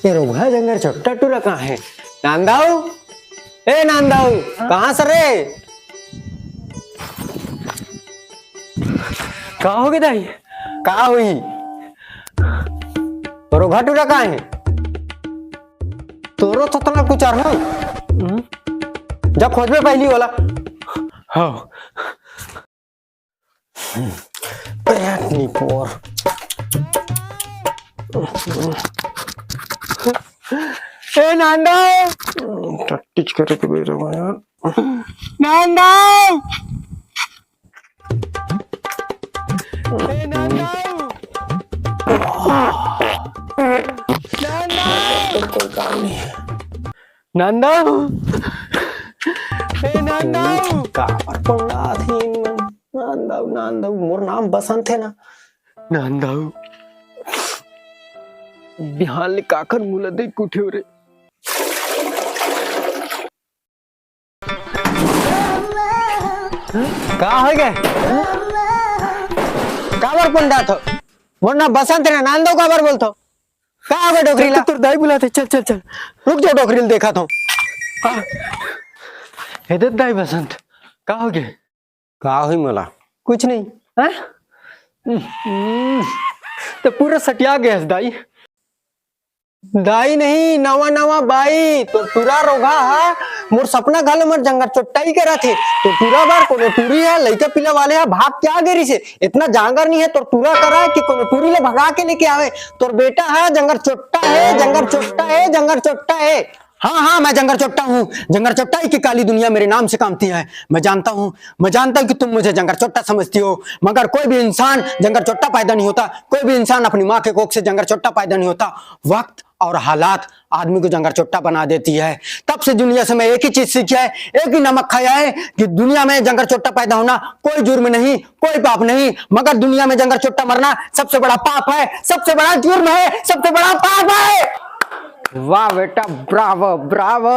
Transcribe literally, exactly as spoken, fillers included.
ए रोगहा जंगर चोट्टा टूरा कहाँ हे? नांदव, ए नांदव, कहाँ से रे? का होगे दाई? का होही? रोगहा टूरा कहाँ हे? तोरो थोथना कुचार हो। हम्म? जा खोजबे पहिली वाला। हाँ। पेट निपोर। ए नांदव। टट्टीच करे के बेरा में यार। नांदव। ए नांदव। नांदव। कोई काम नहीं है। नांदव। ए नांदव। काबर पंडा थे इन मन? नांदव, नांदव, मोर नाम बसंत हे ना। नांदव, बिहान ले काकर मुला देख के उठे हो रे? का होगे? काबर पंडा थो? मोर नाम बसंत हे ना, नांदव काबर बोलथो? का होगे डोकरी ला? तोर दाई बुलाथे, चल, चल, चल। रुक जा, डोकरी ल देखाथों। हाँ। हे दे दाई बसंत, का होगे? का होही मोला? कुछ नहीं। हाँ? हम्म, त पूरा सटिया गे हस दाई। दाई नहीं, नवा नवा बाई। तोर टूरा रोगहा हा, मोर सपना घलो मोर जंगर चोट्टा ही करत हे। तोर टूरा बर कोनो टूरी हा, लइका पिला वाले हा, भाग के आ गे रिहिसे। इतना जांगर नहीं हे तोर टूरा करा कि कोनो टूरी ले भगा के लेके आवे। तोर बेटा हा जंगर चोट्टा हे, जंगर चोट्टा हे, जंगर चोट्टा हे। हाँ, हाँ, मैं जंगर चोट्टा हूँ। जंगर चोट्टाई की काली दुनिया मेरे नाम से कांपती है। मैं जानता हूँ, मैं जानता हूँ कि तुम मुझे जंगर चोट्टा समझती हो, मगर कोई भी इंसान जंगर चोट्टा पैदा नहीं होता, कोई भी इंसान अपनी माँ के कोख से जंगर चोट्टा पैदा नहीं होता। वक्त और हालात आदमी को जंगर चोट्टा बना देती है। तब से दुनिया से मैं एक ही चीज सीखा है, एक ही नमक खाया है कि दुनिया में जंगर चोट्टा पैदा होना कोई जुर्म नहीं, कोई पाप नहीं, मगर दुनिया में जंगर चोट्टा मरना सबसे बड़ा पाप है, सबसे बड़ा जुर्म है, सबसे बड़ा पाप है। वाह बेटा, ब्रावो, ब्रावो।